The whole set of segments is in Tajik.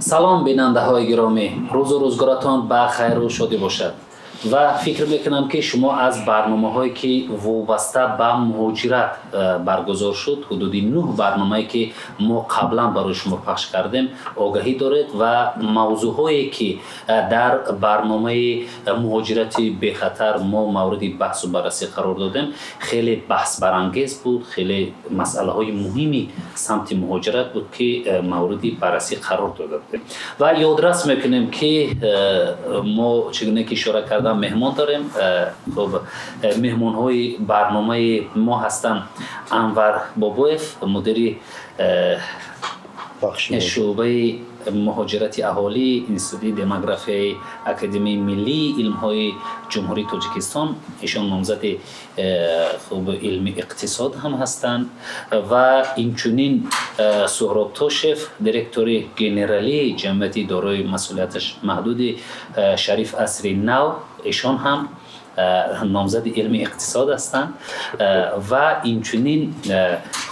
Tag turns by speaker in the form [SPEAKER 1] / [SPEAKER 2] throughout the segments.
[SPEAKER 1] Салом, бинандаҳои гиромӣ, рӯзу рӯзгоратон ба хайру шодӣ бошад ва фикр мекунам, ки шумо аз барномаҳое, ки вобаста ба муҳоҷират баргузор шуд, ҳудуди 9 барномае, ки мо қаблан барои шумо пахш кардем, огаҳӣ доред ва мавзӯъҳое, ки дар барномаи муҳоҷирати бехатар мо мавриди баҳсу баррасӣ қарор додем, хеле баҳсбарангез буд, хеле масъалаҳои муҳими самти муҳоҷират буд, ки мавриди баррасӣ қарор дода будем. Ва ёдрас мекунем, ки мо, чӣ гуна ки ишора кардам, меҳмон дорем. Хуб, меҳмонҳои барномаи мо ҳастанд Анвар Бобоев, мудири шӯъбаи муҳоҷирати аҳолӣ, Институти демографияи Академияи миллии илмҳои Ҷумҳурии Тоҷикистон. Ишон номзади хуб илми иқтисод ҳам ҳастанд ва инчунин Суҳроб Тошев, директори генералии ҷамъияти дорои масъулияташ маҳдуди «Шариф Асри Нав». Ишон ҳам номзади илми иқтисод ҳастанд ва инчунин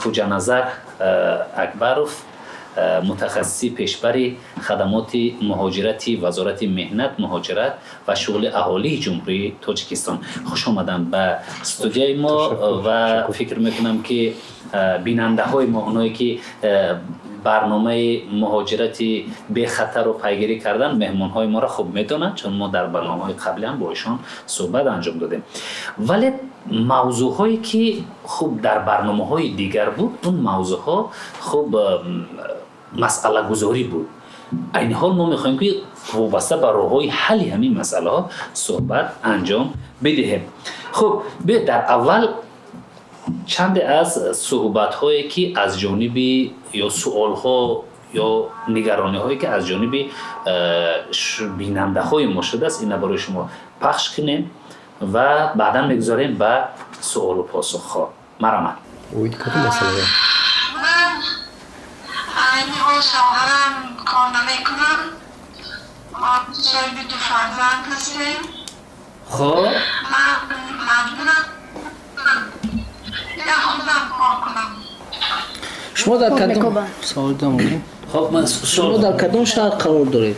[SPEAKER 1] Хуҷаназар Акбаров, мутахассиси пешбари хадамоти муҳоҷирати Вазорати меҳнат, муҳоҷират ва шуғли аҳолии Ҷумҳурии Тоҷикистон. Хуш омаданд ба студияи мо ва фикр мекунам, ки бинандаҳои мо, оное ки барномаи муҳоҷирати бехатарро пайгирӣ кардан, меҳмонҳои моро хуб медонанд, чун мо дар барномаҳои қаблӣ ҳам бо ишон суҳбат анҷом додем. Вале мавзӯъҳое, ки хуб дар барномаҳои дигар буд, он мавзӯъҳо хуб масъалагузорӣ буд. Айни ҳол мо мехоҳем, ки вобаста ба роҳҳои ҳалли ҳамин масъалаҳо суҳбат анҷом бидиҳем. Хуб, биёед, дар аввал чанде аз суҳбатҳое, ки аз ҷониби ё суолҳо ё нигарониҳое, ки аз ҷониби бинандаҳои мо шудааст, ина барои шумо пахш кунем ва баъдан мегузорем ба суолу посухҳо. Марҳамат.
[SPEAKER 2] Ман айни ҳол шавҳарам кор намекунам, мо соҳиби ду фарзанд ҳастем.
[SPEAKER 1] Хуб.
[SPEAKER 2] Ман маҷбурам я худам кор кунам.
[SPEAKER 3] Шумо дар кадом, савол дорам.
[SPEAKER 1] Хуб, ман
[SPEAKER 3] шумо дар кадом шаҳр қарор доред?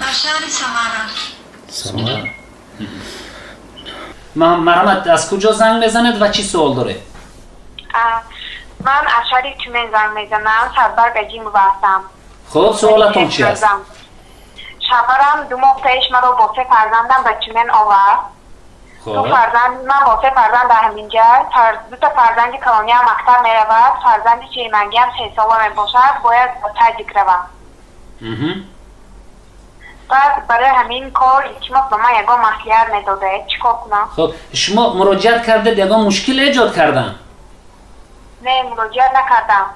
[SPEAKER 2] Дар шаҳри Самара.
[SPEAKER 3] Самара.
[SPEAKER 1] Марҳамат, аз куҷо занг мезанед ва чӣ суол доред?
[SPEAKER 4] Ман аз шаҳри Тюмен занг мезанам, Сарбарг Аҷимова ҳастам.
[SPEAKER 1] Хуб, суолатон чи аст?
[SPEAKER 4] Шавҳарам 2 моҳ пеш маро бо се фарзандам ба Тюмен овард. Ду фарзанд, ман бо се фарзанд дар ҳаминҷа. Дута фарзанди калониам мактаб меравад, фарзанди чиримангиам 3 сола мебошад, бояд ба садик равад. Баъд барои ҳамин кор, илтимос, ба ман ягон маслиҳат медодед, чӣ кор кунам?
[SPEAKER 1] Хуб, шумо муроҷиат кардед, ягон мушкил эҷод кардан?
[SPEAKER 4] Не, муроҷиат накардам.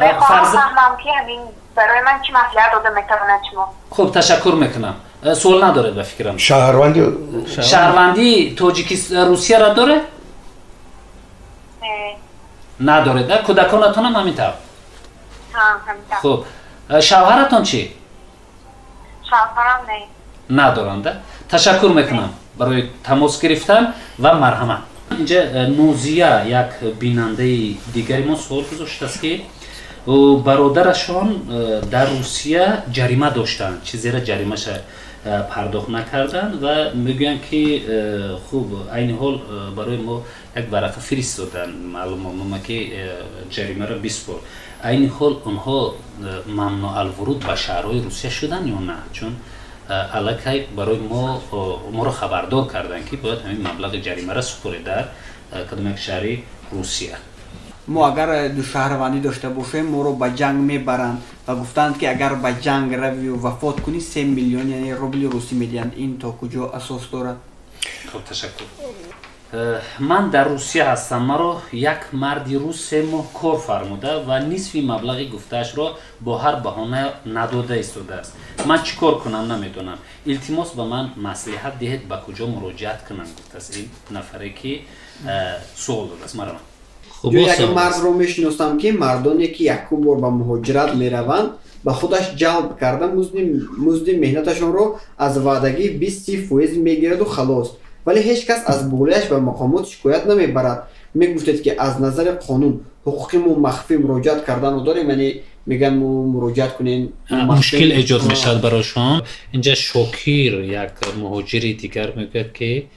[SPEAKER 4] Мехоҳам фаҳмам, ки ҳамин барои ман чӣ маслиҳат дода метавонад шумо.
[SPEAKER 1] Хуб, ташаккур мекунам. Суол надоред, ба фикрам.
[SPEAKER 5] Шаҳрванди
[SPEAKER 1] Шаҳрвандии Тоҷикис Русияро доред?
[SPEAKER 4] Не.
[SPEAKER 1] Надоред, кӯдаконатонам ҳамин тавр? Хуб, шавҳаратон чӣ?
[SPEAKER 4] Шавҳарам не.
[SPEAKER 1] Надоранд. Ташаккур мекунам барои тамос гирифтан ва марҳамат. Инҷа Нозия, як бинандаи дигари мо, суол гузоштааст, ки бародарашон дар Русия ҷарима доштанд, чизера ҷаримаша пардохт накарданд ва мегӯянд, ки хуб, айни ҳол барои мо як варақа фиристоданд, маълумонома, ки ҷаримаро биспор. Айни ҳол онҳо мамнӯъалвуруд ба шаҳрҳои Русия шуданд ё на? Чун аллакай барои мо моро хабардор карданд, ки бояд ҳамин маблағи ҷаримаро супоред дар кадом як шаҳри Русия.
[SPEAKER 6] Мо агар душаҳрвандӣ дошта бошем, моро ба ҷанг мебаранд ва гуфтанд, ки агар ба ҷанг равию вафот кунӣ, 3 миллион, яъне рубли русӣ медиҳанд. Ин то куҷо асос дорад?
[SPEAKER 1] Хуб, ташаккур. Ман дар Русия ҳастам. Маро як марди рус 3 моҳ кор фармуда ва нисфи маблағи гуфтаашро бо ҳар баҳона надода истодааст. Ман чӣ кор кунам, намедонам. Илтимос, ба ман маслиҳат диҳед, ба куҷо муроҷиат кунам, гуфтааст ин нафаре, ки суол додааст. Марҳамат.
[SPEAKER 6] Як мардро мешиносам, ки мардоне, ки якум бор ба муҳоҷират мераванд, Ба худаш ҷалб карда, музди меҳнаташонро аз ваъдагӣ 20-30% мегираду халос. Вале ҳеҷ кас аз болояш ба мақомот шикоят намебарад. Мегуфтед, ки аз назари қонун ҳуқуқи мо махфӣ муроҷиат карданро дорем, яъне мегӯянд мо муроҷиат кунем,
[SPEAKER 1] мушкил эҷод мешавад барошон. Инҷа Шокир, як муҳоҷири дигар, мегӯяд, ки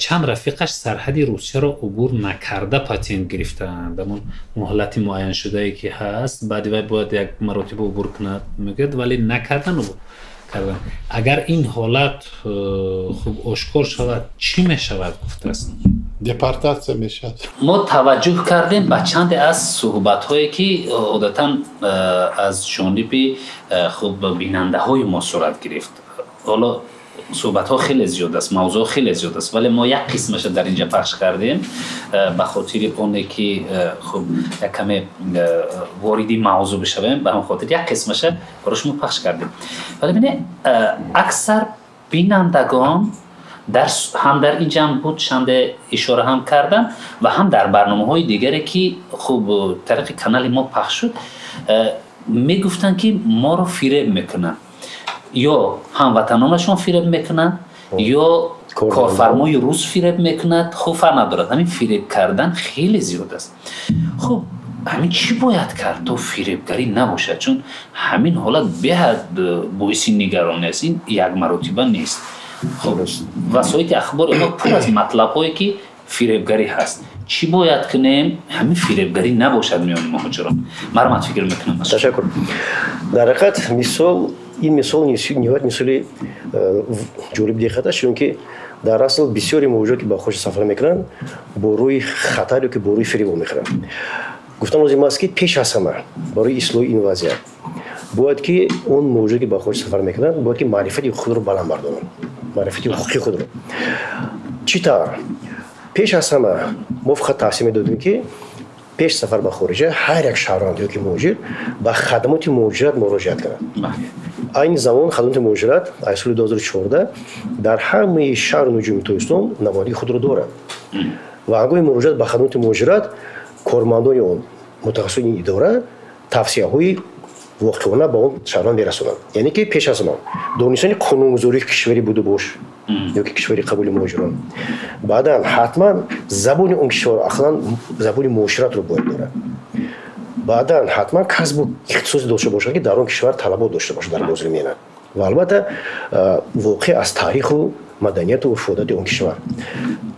[SPEAKER 1] чанд рафиқаш сарҳади Русияро убур накарда патент гирифтаанд. Ҳамон муҳлати муайяншудае ки ҳаст, баъди вай бояд як маротиба убур кунад, мегӯяд, вале накардан, убур кардан. Агар ин ҳолат хуб ошкор шавад, чӣ мешавад, гуфтааст?
[SPEAKER 5] Депортатсия мешавад.
[SPEAKER 1] Мо таваҷҷӯҳ кардем ба чанде аз суҳбатҳое, ки одатан аз ҷониби хуб бинандаҳои мо сурат гирифт. Ҳоло суҳбатҳо хеле зиёд аст, мавзӯъ хеле зиёд аст, вале мо як қисмаша дар инҷа пахш кардем ба хотири оне ки хуб як каме вориди мавзӯъ бишавем. Ба ҳамин хотир як қисмаша барои шумо пахш кардем. Вале бинед, аксар бинандагон ҳам дар инҷа ҳам буд, чанде ишора ҳам карданд ва ҳам дар барномаҳои дигаре, ки хуб тариқи канали мо пахш шуд, мегуфтанд, ки моро фиреб мекунанд, ё ҳамватанонашон фиреб мекунанд, ё корфармои рус фиреб мекунад. Хуб, фарқ надорад, ҳамин фиреб кардан хеле зиёд аст. Хуб, ҳамин чӣ бояд кард, то фиребгарӣ набошад? Чун ҳамин ҳолат беҳад боиси нигаронӣ аст, ин як маротиба нест. Хуб, васоити ахбори мо пур аз матлабҳое, ки фиребгарӣ ҳаст. Чӣ бояд кунем, ҳамин фиребгарӣ набошад миёни муҳоҷирон? Марҳамат, фикр мекунам.
[SPEAKER 7] Ташаккур. Дар ҳақиқат, мисол, ин мисол ниҳоят мисоли ҷолиби диққат аст, чунки дар асл бисёри муҳоҷирон, ки ба хориҷ сафар мекунанд, бо рӯи хатар ё ки бо рӯи фиреб мехӯранд. Гуфтан лозим аст, ки пеш аз ҳама барои ислоҳи ин вазъият бояд ки он муҳоҷире, ки ба хориҷ сафар мекунанд, бояд ки маърифати худро баланд бардоранд, маърифати ҳуқуқии худро. Чӣ тавр? Пеш аз ҳама мо фақат тавсия медодем, ки пеш сафар ба хориҷа ҳар як шаҳрванд ё ки муҳоҷир ба хадамоти муҳоҷират муроҷиат кунад. Айни замон хадамоти муҳоҷират аз соли 2014 дар ҳамаи шаҳру ноҳияҳои Тоҷикистон намояндагии худро дорад ва ҳангоми муроҷиат ба хадамоти муҳоҷират кормандони он, мутахассисони идора тавсияҳои воқеона ба он шаҳрванд мерасонанд. Яъне ки пеш аз ҳама донистани қонунгузории кишвари буду бош ё ки кишвари қабули муҳоҷирон, баъдан ҳатман забони он кишвар, ақаллан забони муоширатро бояд дорад, баъдан ҳатман касбу ихтисосе дошта бошад, ки дар он кишвар талабот дошта бошад дар бозори меҳнат, ва албатта воқеъ аз таъриху маданияту урфу одати он кишвар.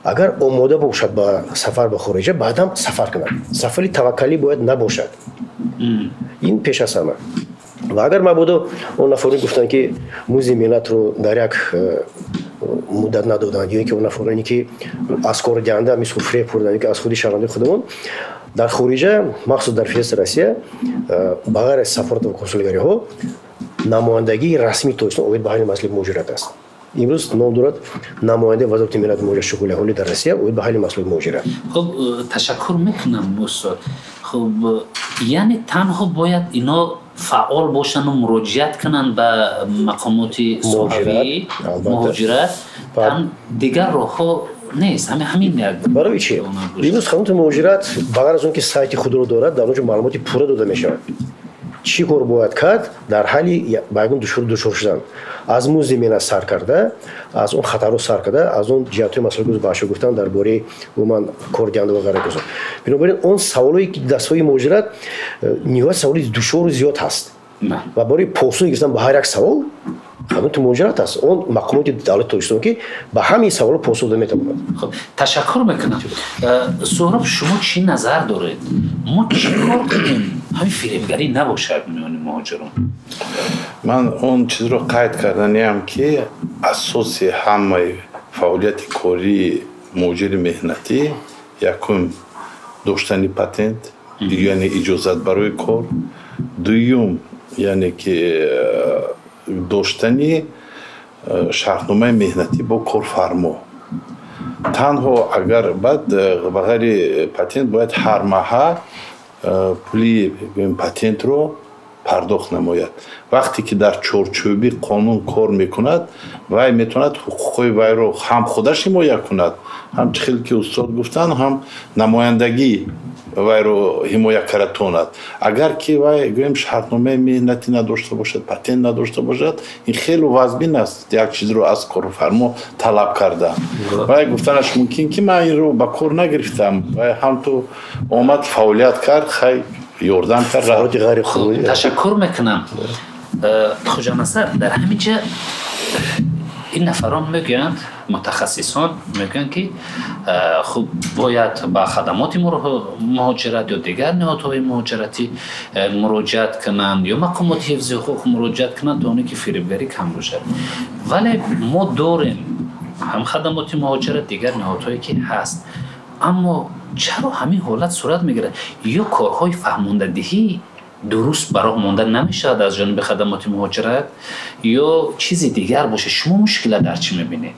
[SPEAKER 7] Агар омода бошад ба сафар ба хориҷа, баъдан сафар кунад. Сафари таваккалӣ бояд набошад. Ин пеш аз ҳама. Ва агар мабодо он нафароне гуфтанд, ки музди меҳнатро дар як муддат надоданд, ё ин ки он нафароне, ки аз кордиҳанда мисол фиреб хӯрданд, ё ки аз худи шаҳрванди худамон дар хориҷа, махсус дар Федератсияи Россия, ба ғайр аз сафорату консулгариҳо, намояндагии расмии Тоҷикистон оид ба ҳалли масъалаи муҳоҷират аст. Имрӯз ном дорад намояндаи Вазорати меҳнату муҳоҷират, шуғли аҳолӣ дар Россия оид ба ҳалли масъалаи муҳоҷират.
[SPEAKER 1] Хуб, ташаккур мекунам, устод. Хуб, яъне танҳо бояд ино фаъол бошанду муроҷиат кунанд ба мақомоти соҳавии муҳоҷират, дигар роҳҳо нест, ҳамин як.
[SPEAKER 7] Барои чӣ? Имрӯз хадамоти муҳоҷират ба ғайр аз он ки сайти худро дорад, дар он ҷо маълумоти пурра дода мешавад, чӣ кор бояд кард дар ҳалли ба ягон душвор шудан, аз музди меҳнат сар карда, аз он хатарҳо сар карда, аз он ҷиҳатҳои масъалаи гуз баъшо гуфтан дар бораи умуман кордиҳанда ва ғайра гузор. Бинобар ин он саволое, ки дастҳои муҳоҷират, ниҳоят саволи душвору зиёд ҳаст ва барои посух гирифтан ба ҳар як савол хадамоти муҳоҷират аст, он мақомоти давлати Тоҷикистон, ки ба ҳамаи саволҳо посух дода метавонад.
[SPEAKER 1] Хуб, ташаккур мекунам. Суҳроб, шумо чӣ назар доред, мо чӣ кор кунем, ҳамин фиребгарӣ набошад миёни муҳоҷирон?
[SPEAKER 5] Ман он чизро қайд карданиам, ки асоси ҳамаи фаъолияти кории муҳоҷири меҳнатӣ якум доштани патент, яъне иҷозат барои кор, дуюм, яъне ки доштани шартномаи меҳнатӣ бо корфармо. Танҳо агар баъд ба ғайри патент бояд ҳар маҳа пули патентро пардохт намояд. Вақте ки дар чорчӯби қонун кор мекунад, вай метавонад ҳуқуқҳои вайро ҳам худаш ҳимоя кунад, ҳам чӣ хел ки устод гуфтанд, ҳам намояндагӣ вайро ҳимоя карда тонад. Агар ки вай, гӯем, шартномаи меҳнатӣ надошта бошад, патент надошта бошад, ин хеле вазбин аст як чизро аз корфармо талаб кардан. Вай гуфтанаш мумкин, ки ман инро ба кор нагирифтам, вай ҳам ту омад, фаъолият кард, хай, ёрдам кард.
[SPEAKER 1] Ташаккур мекунам, Хуҷанасар. Дар ҳамин ҷа ин нафарон мегӯянд, мутахассисон мегӯянд, ки хуб, бояд ба хадамоти муҳоҷират ё дигар ниҳодҳои муҳоҷиратӣ муроҷиат кунанд ё мақомоти ҳифзи ҳуқуқ муроҷиат кунанд, то оне ки фиребгарӣ кам бошад. Вале мо дорем ҳам хадамоти муҳоҷират, дигар ниҳодҳое ки ҳаст, аммо чаро ҳамин ҳолат сурат мегирад? Ё корҳои фаҳмондадиҳӣ дуруст ба роҳ монда намешавад аз ҷониби хадамоти муҳоҷират, ё чизи дигар бошад? Шумо мушкила дар чӣ мебинед?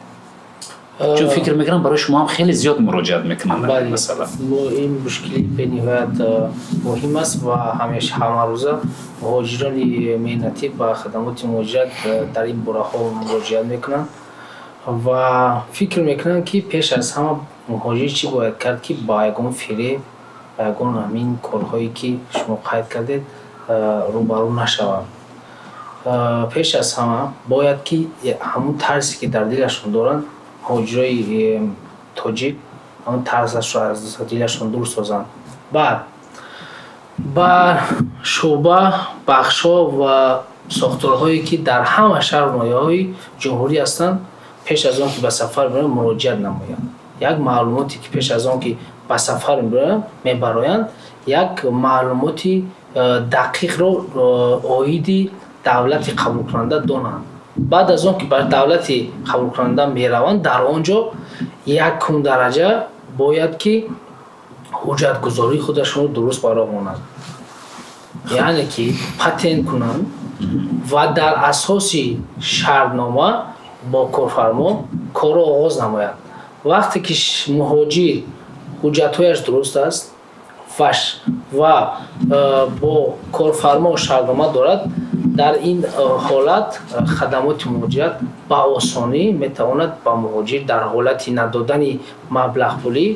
[SPEAKER 1] Чун фикр мекунам, барои шумо ҳам хеле зиёд муроҷиат мекунанд.
[SPEAKER 3] Масалан, ин мушкили бениҳоят муҳим аст ва ҳамеша, ҳамарӯза муҳоҷирони меҳнатӣ ба хадамоти муҳоҷират дар ин бораҳо муроҷиат мекунанд ва фикр мекунанд, ки пеш аз ҳама муҳоҷир чӣ бояд кард, ки ба ягон фиреб, ба ягон ҳамин корҳое, ки шумо қайд кардед, рӯбарӯ нашаванд. Пеш аз ҳама бояд ки ҳамун тарсе, ки дар дилашон доранд, муҳоҷирои тоҷик ҳамун тарсашро аз дилашон дур созанд. Баъд ба шӯъба, бахшҳо ва сохторҳое, ки дар ҳама шаҳру ноҳияҳои ҷумҳурӣ ҳастанд, пеш аз он ки ба сафар бироянд, муроҷиат намоянд. Як маълумоте, ки пеш аз он ки ба сафар мебароянд, як маълумоти дақиқро оиди давлати қабулкунанда донанд. Баъд аз он ки ба давлати қабулкунанда мераванд, дар он ҷо якум дараҷа бояд ки ҳуҷҷатгузории худашонро дуруст ба роҳ монанд, яъне ки патент кунанд ва дар асоси шартнома бо корфармо корро оғоз намояд. Вақте ки муҳоҷир ҳуҷҷатҳояш дуруст аст ва бо корфармо шартнома дорад, дар ин ҳолат хадамоти муҳоҷират ба осонӣ метавонад ба муҳоҷир дар ҳолати надодани маблағпулӣ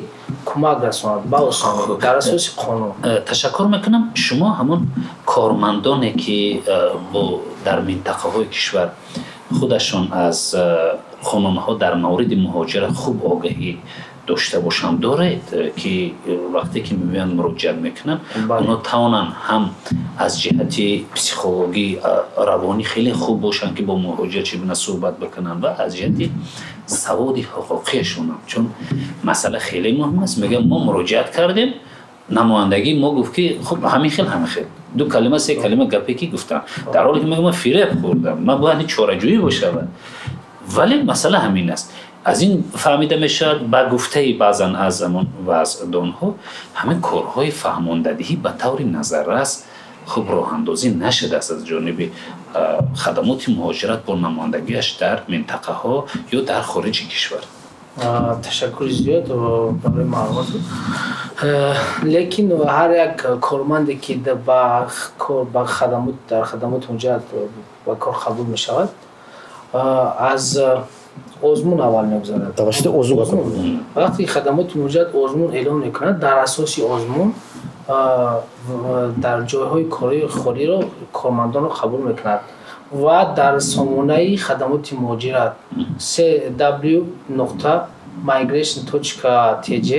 [SPEAKER 3] кӯмак расонад, ба осонӣ, дар асоси қонун.
[SPEAKER 1] Ташаккур мекунам. Шумо ҳамон кормандоне, ки дар минтақаҳои кишвар худашон аз қонунҳо дар мавриди муҳоҷират хуб огаҳӣ дошта бошанд, доред, ки вақте ки мебиёянд, муроҷиат мекунанд, онҳо тавонанд ҳам аз ҷиҳати психологӣ, равонӣ хеле хуб бошанд, ки бо муҳоҷир чӣ гуна суҳбат бикунанд, ва аз ҷиҳати саводи ҳуқуқиашонам, чун масъала хеле муҳим аст. Мегӯям, мо муроҷиат кардем, намояндагии мо гуфт, ки хуб, ҳамин хел, ҳамин хел, ду калима, се калима гапе ки гуфтам, дар ҳоле ки мегӯям, ман фиреб хӯрдам, ман бояд чораҷӯӣ бошавад. Вале масъала ҳамин аст. Аз ин фаҳмида мешавад, ба гуфтаи баъзан аз ҳамон вазъдонҳо, ҳамин корҳои фаҳмондадиҳӣ ба таври назаррас хуб роҳандозӣ нашудааст аз ҷониби хадамоти муҳоҷират бо намояндагиаш дар минтақаҳо ё дар хориҷи кишвар.
[SPEAKER 3] Ташаккури зиёд барои маълумот. Лекин ҳар як корманде, ки ба хадамот, дар хадамоти муҳоҷират ба кор қабул мешавад, аз озмун аввал мегузарад.
[SPEAKER 7] Тавассути озмун.
[SPEAKER 3] Вақте хадамоти муҳоҷират озмун эълон мекунад, дар асоси озмун дар ҷойҳои кории холиро кормандонро қабул мекунад ва дар сомонаи хадамоти муҳоҷират cw.migration.tj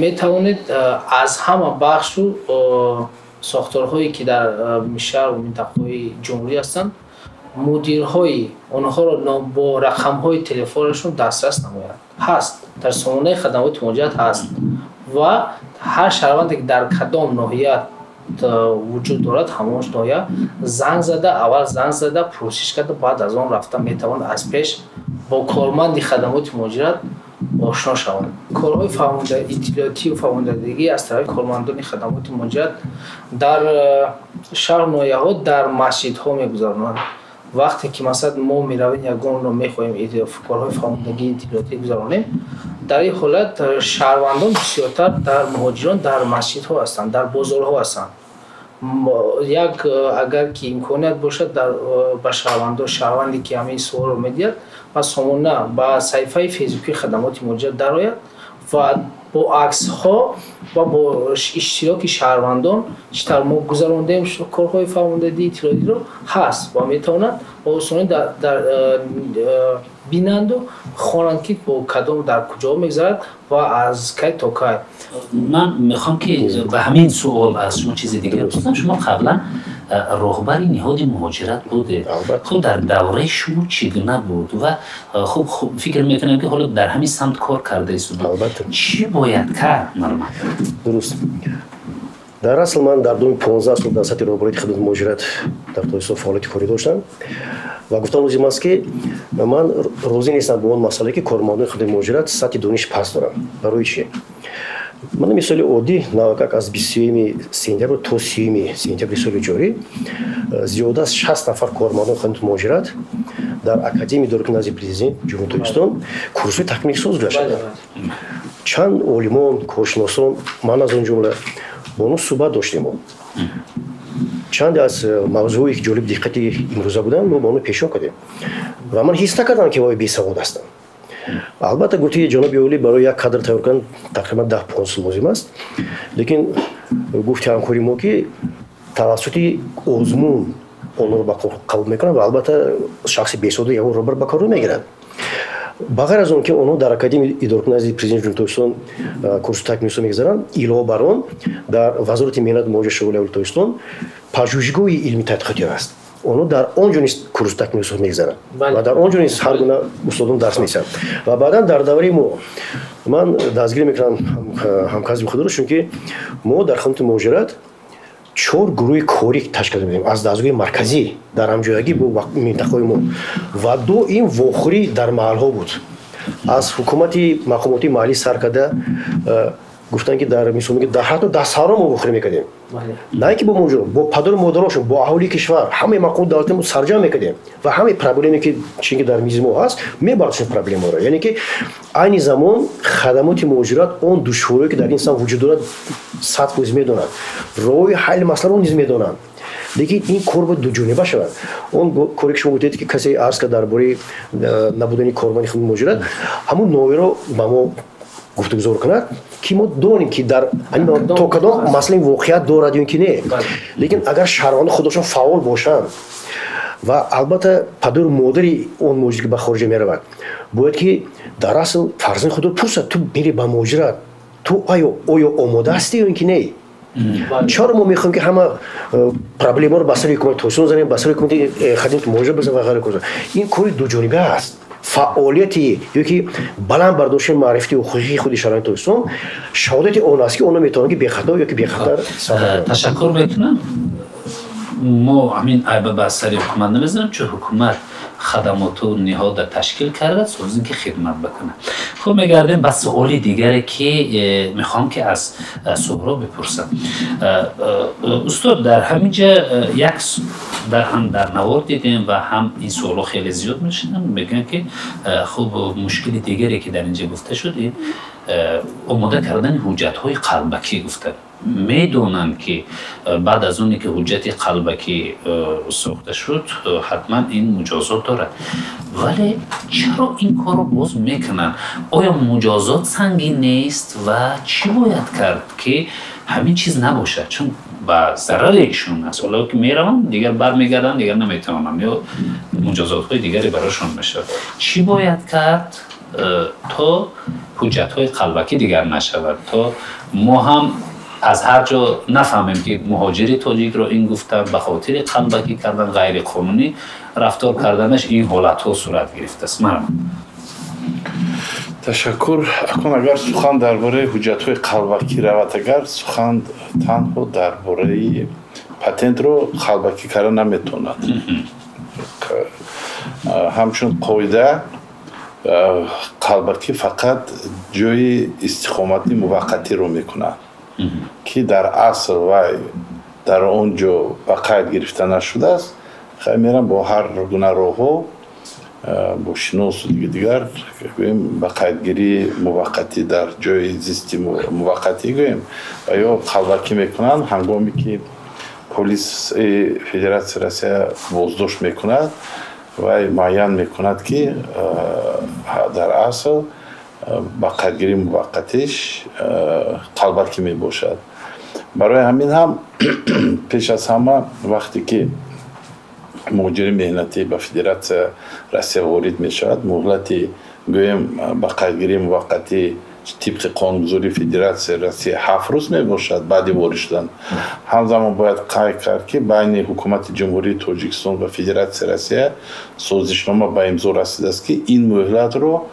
[SPEAKER 3] метавонед аз ҳама бахшу сохторҳое, ки дар шаҳру минтақаҳои ҷумҳурӣ ҳастанд, мудирҳои онҳоро бо рақамҳои телефонашон дастрас намоянд. Ҳаст, дар сомонаи хадамоти муҳоҷират ҳаст ва ҳар шаҳрванде, ки дар кадом ноҳия вуҷуд дорад, ҳамон ноҳия занг зада, аввал занг зада, пурсиш карда, баъд аз он рафта метавонад аз пеш бо корманди хадамоти муҳоҷират ошно шавад. Корҳои иттилоотию фаҳмондадагӣ аз тарафи кормандони хадамоти муҳоҷират дар шаҳру ноҳияҳо, дар масҷидҳо мегузаронанд. Вақте ки, масалан, мо меравем, ягонро мехоҳем корҳои фаҳмондагии иттилоотӣ гузаронем, дар ин ҳолат шаҳрвандон бисёртар, дар муҳоҷирон дар масҷидҳо ҳастанд, дар бозорҳо ҳастанд. Як агар ки имконият бошад дар ба шаҳрвандо, шаҳрванде ки ҳамин суолро медиҳад, ба сомона, ба саҳифаи фейсбуки хадамоти муҳоҷират дарояд ва бо аксҳо ва бо иштироки шаҳрвандон чӣ тавр мо гузарондем корҳои фаҳмондадии иттилоотиро ҳаст ва метавонанд бо осонӣ дар бинанду хонанд, ки бо кадом дар куҷо мегузарад ва аз кай то кай.
[SPEAKER 1] Ман мехоҳам, ки ба ҳамин суол аз шумо чизи дигар пурсам. Шумо қаблан роҳбари ниҳоди муҳоҷират будед. Хуб, дар давраи шумо чӣ гуна буд ва хуб, фикр мекунам, ки ҳоло дар ҳамин самт кор карда истодед. Чӣ бояд кард, марҳамат?
[SPEAKER 7] Дуруст, дар асл ман дар думи 15 сол дар сатҳи роҳбарияти хидмати муҳоҷират дар Тоҷикистон фаъолияти корӣ доштам ва гуфтан лозим аст, ки ман розӣ нестам ба он масъалае, ки кормандони хидмати муҳоҷират сатҳи дониш паст доранд. Барои чӣ? Ман мисоли оддӣ: навакак аз 20 сентябр то 30 сентябри соли ҷорӣ зиёда аз 60 нафар кормандони хидмати муҳоҷират дар Академияи идоракунии назди Президент Ҷумҳурии Тоҷикистон курсҳои такмилисоз гузаштанд. Чанд олимон, коршиносон, ман аз он ҷумла, бо онҳо суҳбат доштем. Чанде аз мавзӯъҳое, ки ҷолиби диққати имрӯза буданд, мо ба онҳо пешниҳод кардем ва ман ҳис накардам, ки вай бесавод ҳастанд. Албатта, гуфти ҷаноби олӣ, барои як кадр тайёр кардан тақрибан 10-15 сол лозим аст, лекин гуфти ҳамкори мо, ки тавассути озмун онҳоро ба қабул мекунанд ва албатта шахси бесавода ягон роҳбар ба кор намегирад. Ба ғайр аз он ки онҳо дар Академияи идоракунии назди Президенти Ҷумҳурии Тоҷикистон курси такмилисо мегузаранд, илова бар он дар Вазорати меҳнат, муҳоҷират, шуғли аҳолии Тоҷикистон пажӯҳишгоҳи илми тадқиқотӣ аст. Онҳо дар он ҷо низ курси такмилисо мегузаранд ва дар он ҷо низ ҳар гуна устодон дарс месиҳанд. Ва баъдан дар давраи мо ман дастгирӣ мекунам ҳамкасби худро, чунки мо дар хидмати муҳоҷират чор гурӯҳи корӣ ташкил медиҳем аз дастгоҳи марказӣ дар ҳамҷоягӣ бо минтақаҳои мо ва доим вохӯрӣ дар маҳалҳо буд. Аз ҳукумати мақомоти маҳаллӣ сар карда, гуфтанд, ки дар мисол дар ҳатто дар саҳро мо вохӯрӣ мекардем, на ин ки бо муҳоҷирон, бо падару модарошон, бо аҳолии кишвар, ҳамаи мақомоти давлати мо сарҷамъ мекардем ва ҳамаи проблеме, ки чунки дар мизи мо ҳаст, мебардоштем проблемаро. Яъне ки айни замон хадамоти муҳоҷират он душворие, ки дар ин самт вуҷуд дорад, 100% медонад, роҳи ҳалли масъаларо низ медонанд, лекин ин кор бояд дуҷониба шавад. Он коре, ки шумо гуфтед, ки касе арз кард дар бораи набудани корманди хидмати муҳоҷират, ҳамун ноҳияро ба мо гуфтугузор кунад, ки мо донем, ки дар то кадом масъалаи воқеият дорад ё ки не. Лекин агар шаҳрвандон худошон фаъол бошанд ва албатта падару модари он муҳоҷир, ки ба хориҷа меравад, бояд ки дар асл фарзанди худро пурсад: ту мери ба муҳоҷират, ту оё омода ҳастӣ ё ин ки не? Чаро мо мехоҳем, ки ҳама проблемаро ба сари ҳукумати Тоҷикистон занем, ба сари ҳукумати хадимати муҳоҷират бизанем ва ғайра? Ин кори дуҷониба аст. Фаъолияти ё ки баланд бардоштани маърифати ҳуқуқии худи шаҳрванди Тоҷикистон шаҳодати он аст, ки онҳо метавонанд, ки бехато ё ки бехатар.
[SPEAKER 1] Ташаккур мекунам. Мо ҳамин айба ба сари ҳукумат намезанем, чун ҳукумат хадамоту ниҳода ташкил кардааст, аз ин ки хидмат бикунад. Хуб, мегардем ба суоли дигаре, ки мехоҳам, ки аз Суҳроб бипурсам. Устод, дар ҳамин ҷа як дар ҳам дар навор дидем ва ҳам ин суолҳо хеле зиёд мешуданд. Мегӯянд, ки хуб, мушкили дигаре, ки дар инҷа гуфта шуд, ин омода кардани ҳуҷҷатҳои қалбакӣ гуфта. Медонанд, ки баъд аз оне ки ҳуҷҷати қалбакӣ сохта шуд, ҳатман ин муҷозот дорад, вале чаро ин корро боз мекунанд? Оё муҷозот сангин нест ва чӣ бояд кард, ки ҳамин чиз набошад, чун ба зарари ишон аст? Ҳоло ки мераванд, дигар бармегарданд, дигар наметавонанд ё муҷозотҳои дигаре барошон мешавад. Чӣ бояд кард, то ҳуҷҷатҳои қалбакӣ дигар нашавад, то мо ҳам аз ҳар ҷо нафаҳмем, ки муҳоҷири тоҷикро ин гуфтан ба хотири қалбакӣ кардан, ғайриқонунӣ рафтор карданаш ин ҳолатҳо сурат гирифтааст? Марам.
[SPEAKER 5] Ташаккур. Акун агар сухан дар бораи ҳуҷҷатҳои қалбакӣ равад, агар сухан танҳо дар бораи патентро қалбакӣ карда наметавонад. Ҳамчун қоида, қалбакӣ фақат ҷои истиқомати муваққатиро мекунад, ки дар асл вай дар он ҷо ба қайд гирифта нашудааст. Хай, мерам бо ҳар гуна роҳҳо, бо шиносу дигар, гӯем, ба қайдгирии муваққатӣ дар ҷои зисти муваққатӣ, гӯем, ва ё қалбакӣ мекунанд, ҳангоме ки Полиси Федератсияи Россия боздошт мекунад, вай муайян мекунад, ки дар асл ба қайдгирии муваққатиш қалбакӣ мебошад. Барои ҳамин ҳам пеш аз ҳама, вақте ки муҳоҷири меҳнатӣ ба Федератсия Россия ворид мешавад, муҳлати, гӯем, ба қайдгирии муваққатӣ тибқи қонунгузории Федератсияи Россия 7 рӯз мебошад баъди ворид шудан. Ҳамзамон бояд қайд кард, ки байни ҳукумати Ҷумҳурии Тоҷикистон ва Федератсияи Россия созишнома ба имзо расидааст, ки ин муҳлатро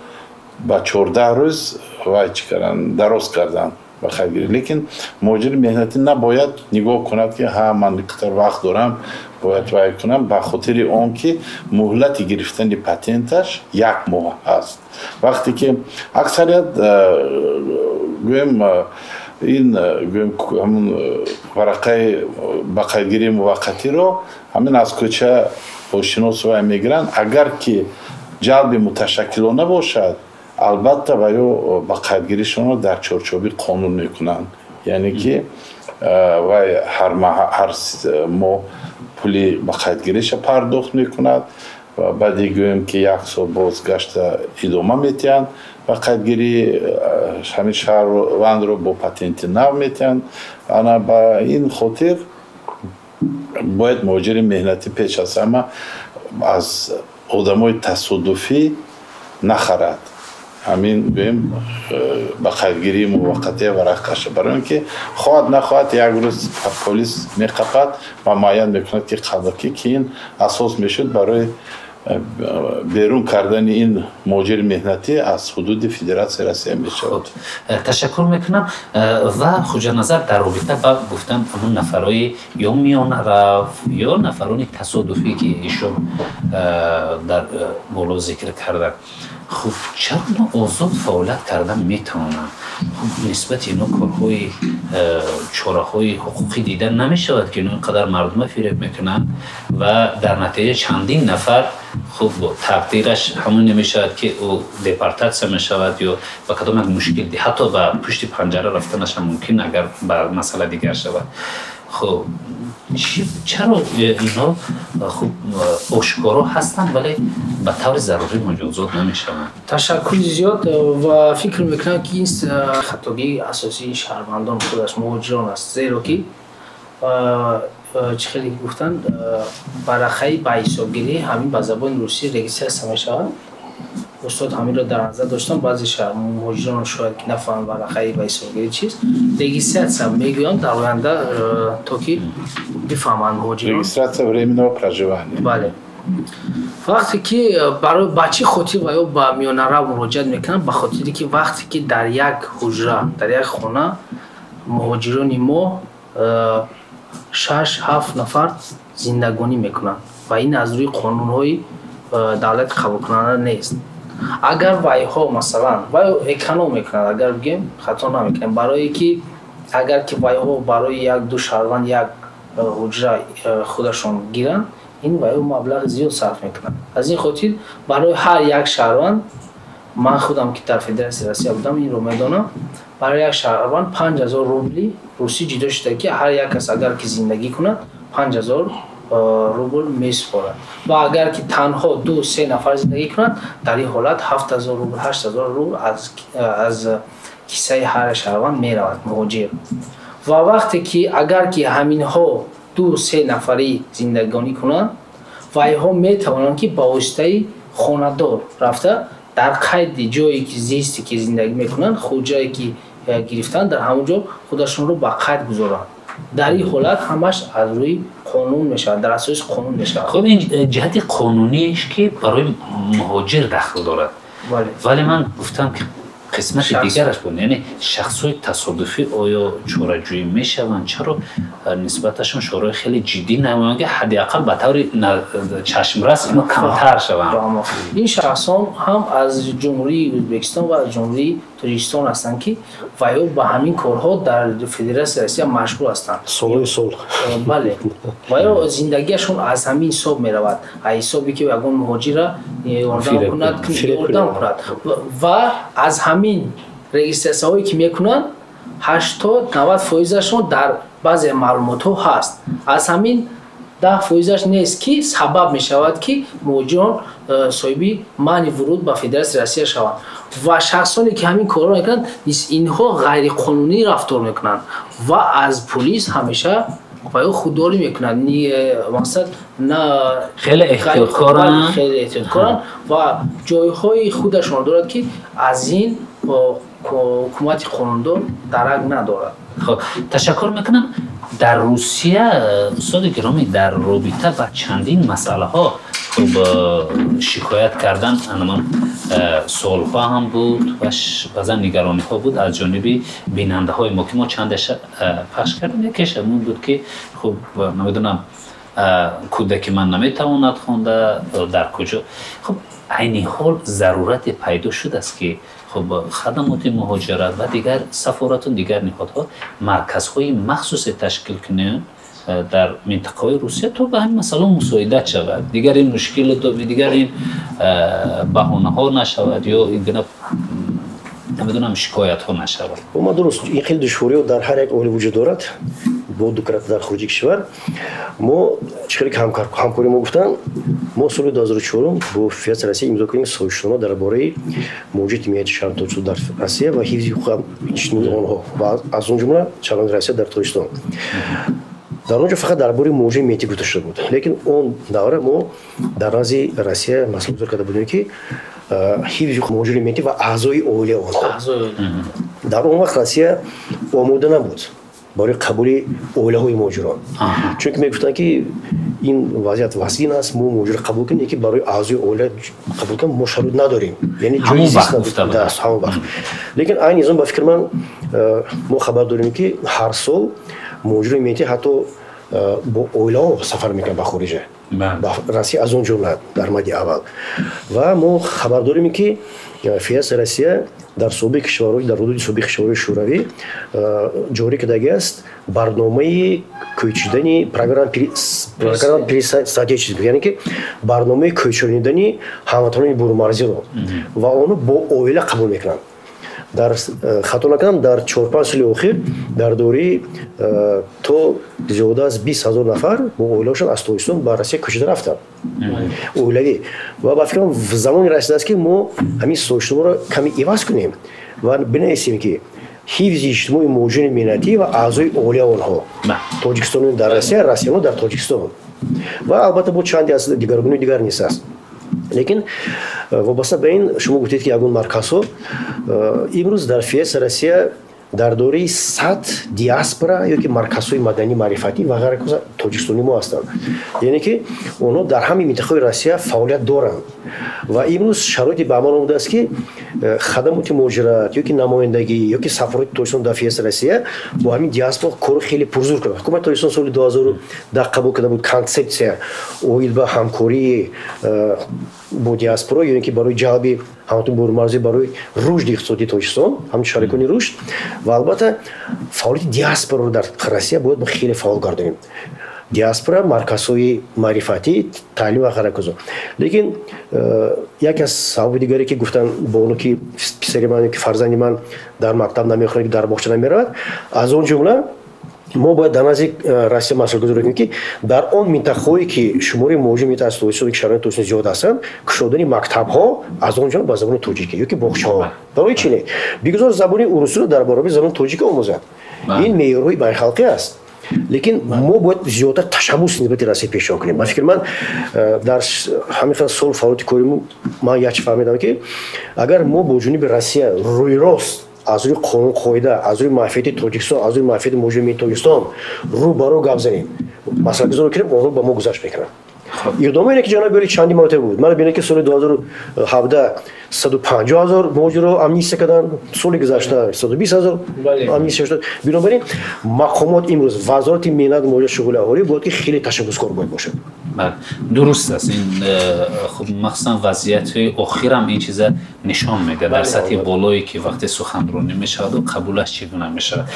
[SPEAKER 5] ба 14 рӯз вай чӣ карданд, дароз карданд ба қайдгирӣ. Лекин муҳоҷири меҳнатӣ набояд нигоҳ кунад, ки ҳа, ман қадар вақт дорам, бояд вай кунам, ба хотири он ки муҳлати гирифтани патенташ як моҳ аст. Вақте ки аксарият, гӯем, ин, гӯем, ҳамун варақаи ба қайдгирии муваққатиро ҳамин аз кӯча бо шинос вай мегиранд. Агар ки ҷалби муташаккилона бошад, албатта ва ё ба қайдгиришонро дар чорчӯби қонун мекунанд, яъне ки вай ҳар моҳ пули ба қайдгириша пардохт мекунад ва баъди, гӯем, ки як сол бозгашта идома метиҳанд ба қайдгирии ҳамин шаҳрвандро, бо патенти нав метиҳанд. Ана ба ин хотир бояд муҳоҷири меҳнатӣ пеш аз ҳама аз одамои тасодуфӣ нахарад ҳамин, гӯем, ба қайдгирии муваққатия варақаша, барои он ки хоҳад нахоҳад, як рӯз полис меқапад ва муайян мекунад, ки қалбакӣ, ки ин асос мешуд барои берун кардани ин муҳоҷири меҳнатӣ аз ҳудуди Федератсияи Россия мешавад.
[SPEAKER 1] Ташаккур мекунам. Ва Хуҷаназар, дар робита ба гуфтан ҳамун нафарои ё миёнарав, ё нафарони тасодуфӣ, ки ишон дар боло зикр карданд, хуб, чаро ино озод фаъолият кардан метавонанд? Хуб, нисбати ино корҳои, чораҳои ҳуқуқӣ дида намешавад, ки ино ин қадар мардума фиреб мекунанд ва дар натиҷа чандин нафар, хуб, тақдираш ҳамон намешавад, ки ӯ депортатсия мешавад ё ба кадом як мушкил, ҳатто ба пушти панҷара рафтанашам мумкин, агар ба масъала дигар шавад. Хуб, чаро инҳо, хуб, ошкоро ҳастанд, вале ба таври зарурӣ муҷозот намешаванд?
[SPEAKER 3] Ташаккури зиёд. Ва фикр мекунам, ки ин хатогии асосии шаҳрвандон худаш, муҳоҷирон аст, зеро ки чӣ хеле гуфтанд, варақаи ба ҳисобгирӣ, ҳамин ба забони русӣ регистрация мешавад. Устод ҳаминро дар назар доштам. Баъзе муҳоҷирон шояд ки нафаҳманд варақаи ба ҳисобгирӣ чист. Регистрация мегӯям дар оянда, то ки бифаҳманд муҳоҷирон.
[SPEAKER 5] Регистрация временного проживания.
[SPEAKER 3] Бале. Вақте ки ба чӣ хотир ва ё ба миёнарав муроҷиат мекунанд? Ба хотире ки вақте ки дар як ҳуҷра, дар як хона муҳоҷирони мо шаш, ҳафт нафар зиндагонӣ мекунанд ва ин аз рӯи қонунҳои давлати қабулкунанда нест. Агар вайҳо, масалан, вай эконом мекунанд, агар бигем, хато намекунем, барое ки агар ки вайҳо барои як ду шаҳрванд як ҳуҷра худашон гиранд, ин вайҳо маблағи зиёд сарф мекунанд. Аз ин хотир барои ҳар як шаҳрванд, ман худам ки дар Федератсияи Россия будам, инро медонам, барои як шаҳрванд 5000 рубли русӣ ҷудо шуда, ки ҳар як кас агар ки зиндагӣ кунад, 5000 рубл месупорад ва агар ки танҳо ду се нафар зиндагӣ кунанд, дар ин ҳолат 7000 рубл, 8000 рубл аз киссаи ҳар шаҳрванд меравад, муҳоҷир. Ва вақте ки агар ки ҳаминҳо ду се нафарӣ зиндагонӣ кунанд, вайҳо метавонанд, ки ба воситаи хонадор рафта, дар қайди ҷое ки зисте ки зиндагӣ мекунанд, ҳуҷрае ки гирифтанд, дар ҳамон ҷо худашонро ба қайд гузоранд. Дар ин ҳолат ҳамаш аз рӯи қонун мешавад, дар асоси қонун мешавад.
[SPEAKER 1] Хуб, ин ҷиҳати қонуниеш, ки барои муҳоҷир дахл дорад, вале ман гуфтам, ки қисмати дигараш буд, яъне шахсҳои тасодуфӣ оё чораҷӯӣ мешаванд? Чаро нисбаташон чораҳои хеле ҷиддӣ намоянд, ки ҳадди ақал ба таври чашмрас ино камтар шаванд?
[SPEAKER 3] Ин шахсон ҳам аз Ҷумҳурии Ӯзбекистон ва аз Ҷумҳурии Тоҷикистон ҳастанд, ки вайҳо ба ҳамин корҳо дар Федератсияи Россия машғул ҳастанд.
[SPEAKER 7] Солҳои сол.
[SPEAKER 3] Бале, вайҳо зиндагиашон аз ҳамин ҳисоб меравад, аз ҳисобе ки ягон муҳоҷирра ёрдам кунад ва аз ҳамин регистратсияҳое ки мекунанд. 80-90% дар баъзе маълумотҳо ҳаст. Аз ҳамин 10% нест, ки сабаб мешавад, ки муҳоҷирон соҳиби манъи вуруд ба Федератсияи Россия шаванд. Ва шахсоне ки ҳамин корро мекунанд, инҳо ғайриқонунӣ рафтор мекунанд ва аз полис ҳамеша ва ё худдорӣ мекунанд. Мақсад на
[SPEAKER 1] хеле эҳтиёткоранд,
[SPEAKER 3] хеле эҳтиёткоранд ва ҷойҳои худашон дорад, ки аз ин ҳукумати қонундор дарак надорад.
[SPEAKER 1] Хоб, ташаккур мекунам. Дар Русия, устоди гиромӣ, дар робита ба чандин масъалаҳо хуб шикоят кардан анамон суолҳо ҳам буд ва баъзан нигарониҳо буд аз ҷониби бинандаҳои мо, ки мо чандаша пахш кардем. Якеш ҳамон буд, ки хуб намедонам, кӯдаки ман наметавонад хонда, дар куҷо. Хуб, айни ҳол зарурате пайдо шудааст, ки хуб хадамоти муҳоҷират ва дигар сафорату дигар ниҳодҳо марказҳои махсусе ташкил кунанд дар минтақаҳои Русия, то ба ҳамин масъала мусоидат шавад, дигар ин мушкилу дигар ин баҳонаҳо нашавад ё ин гуна намедонам шикоятҳо нашавад.
[SPEAKER 7] Ма дуруст, ин хеле душвориҳо дар ҳар як оила вуҷуд дорад. Бо ду карата дар хориҷи кишвар мо чӣ хеле ҳамкори мо гуфтанд, мо соли 2004 бо Федератсияи Россия имзо кардем созишнома дар бораи муҳоҷирати меҳнати шаҳрвандони Тоҷикистон дар Россия ва ҳифзи ҳуқуқи онҳо ва аз он ҷумла шаҳрвандони Россия дар Тоҷикистон. Дар он ҷо фақат дар бораи муҳоҷири меҳнатӣ гуфта шуда буд, лекин он давра мо дар назди Россия масъала карда будем, ки ҳифзи ҳуқуқи муҳоҷири меҳнатӣ ва аъзои оилаи онҳо. Дар он вақт Россия омода набуд барои қабули оилаҳои муҳоҷирон, чунки мегуфтанд, ки ин вазъият вазнин аст, мо муҳоҷирро қабул кунем, лекин барои аъзои оила қабул кунем мо шароит надорем, яъне ҷои зист набуд ҳамон вақт. Лекин айни замон, ба фикри ман, мо хабар дорем, ки ҳар сол муҳоҷирони меҳнатӣ ҳатто бо оилаҳо сафар мекунанд ба хориҷа, ба Россия аз он ҷумла дар мади аввал. Ва мо хабар дорем, ки Федератсияи Россия дар собиқ кишварҳои, дар ҳудуди собиқ кишварҳои Шӯравӣ ҷорӣ кардагиаст барномаи кӯчидани, программа пересадительства, яъне ки барномаи кӯчонидани ҳамватанони бурунмарзиро, ва онро бо оила қабул мекунанд. Дар хато накунам, дар 4-5 соли охир дар дораи то зиёда аз 20 000 нафар бо оилаашон аз Тоҷикистон ба Россия кӯчида рафтанд оилавӣ. Ва ба фикрам, замоне расидааст, ки мо ҳамин созишномаро каме иваз кунем ва бинависем, ки ҳифзи иҷтимои муҳоҷирони меҳнатӣ ва аъзои оилаи онҳо, тоҷикистониён дар Россия, россияно дар Тоҷикистон. Ва албатта бо чанде аз дигаргунои дигар низ аст. Лекин вобаста ба ин шумо гуфтед, ки ягон марказҳо, имрӯз дар Федератсияи Россия дар дораи 100 диаспора ё ки марказҳои маданӣ, маърифатӣ ва ғайра тоҷикистони мо ҳастанд, яъне ки онҳо дар ҳамин минтақаҳои Россия фаъолият доранд. Ва имрӯз шароите ба амал омадааст, ки хадамоти муҳоҷират ё ки намояндагӣ ё ки сафорати Тоҷикистон дар Федератсияи Россия бо ҳамин диаспора кору хеле пурзур карданд. Ҳукумати Тоҷикистон соли 2010 қабул карда буд консепсия оид ба ҳамкории бо диаспора ё ин ки барои ҷалби ҳамватанони бурунмарзӣ барои рушди иқтисодии Тоҷикистон, ҳамчун шарикони рушд. Ва албатта фаъолияти диаспораро дар Россия бояд мо хеле фаъол гардонем, диаспора, марказҳои маърифатӣ, таълим ва ғайра. Лекин яке аз сабаби дигаре, ки гуфтанд бону, ки писари ман ки фарзанди ман дар мактаб намехонад, ки дар боғча намеравад, аз он ҷумла мо бояд дар назди Россия масъулгузорӣ кунем, ки дар он минтақаҳое, ки шумори муҳоҷир аз Тоҷикистон, ки шароити Тоҷикистон зиёд ҳастанд, кушодани мактабҳо, аз он ҷумла ба забони тоҷикӣ ё ки боғчаҳо. Барои чи не? Бигузор забони урусиро дар баробари забони тоҷикӣ омӯзад, ин меъёрҳои байналхалқӣ аст. Лекин мо бояд зиёдтар ташаббус нисбати Россия пешниҳод кунем. Ба фикри ман, дар ҳамин қадар сол фаъолияти кори ман як чи фаҳмидам, ки агар мо бо ҷониби Россия рӯйрост, аз рӯи қонун, қоида, аз рӯи манфиати Тоҷикистон, аз рӯи манфиати муҳоҷирони Тоҷикистон рӯ ба рӯ гап занем, масъалагузорӣ кунем, онҳо ба мо гузашт мекунанд. Иқдоме ине, ки ҷаноби олӣ чанди маротиба буд, мана бинед, ки соли 2017 150 000 муҳоҷирро амнистия карданд, соли гузашта 120 000 амнистия шуд. Бинобар ин мақомот имрӯз, Вазорати меҳнат, муҳоҷират, шуғли аҳолӣ бояд ки хеле ташаббускор бояд бошад.
[SPEAKER 1] Бале, дуруст аст ин. Хуб, махсусан вазъияти охирам ин чиза нишон медиҳад дар сатҳи болое, ки вақте суханронӣ мешаваду қабулаш чӣ гуна мешавад.